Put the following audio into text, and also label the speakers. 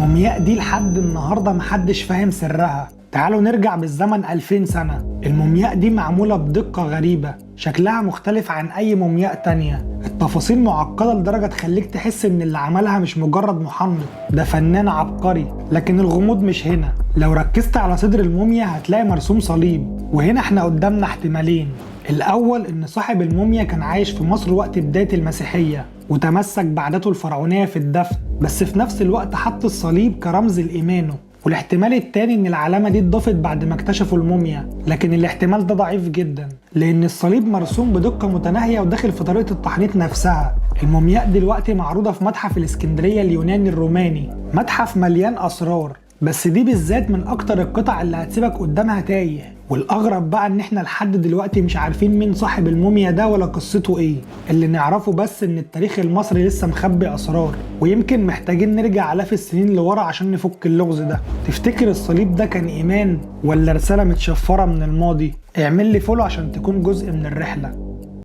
Speaker 1: المومياء دي لحد النهاردة محدش فاهم سرها. تعالوا نرجع بالزمن 2000 سنة. المومياء دي معمولة بدقة غريبة، شكلها مختلف عن أي مومياء تانية، التفاصيل معقدة لدرجة تخليك تحس إن اللي عملها مش مجرد محنط، ده فنان عبقري. لكن الغموض مش هنا. لو ركزت على صدر الموميا هتلاقي مرسوم صليب، وهنا احنا قدامنا احتمالين. الأول إن صاحب الموميا كان عايش في مصر وقت بداية المسيحية وتمسك بعاداته الفرعونية في الدفن، بس في نفس الوقت حط الصليب كرمز لإيمانه. والاحتمال التاني ان العلامة دي اتضافت بعد ما اكتشفوا الموميا، لكن الاحتمال ده ضعيف جدا لان الصليب مرسوم بدقة متناهية وداخل في طريقة التحنيط نفسها. المومياء دلوقتي معروضة في متحف الاسكندرية اليوناني الروماني، متحف مليان اسرار، بس دي بالذات من اكتر القطع اللي هتسيبك قدامها تايه. والاغرب بقى ان احنا لحد دلوقتي مش عارفين مين صاحب الموميا ده ولا قصته ايه. اللي نعرفه بس ان التاريخ المصري لسه مخبي اسرار، ويمكن محتاجين نرجع آلاف السنين لورا عشان نفك اللغز ده. تفتكر الصليب ده كان ايمان ولا رسالة متشفرة من الماضي؟ اعمل لي follow عشان تكون جزء من الرحلة.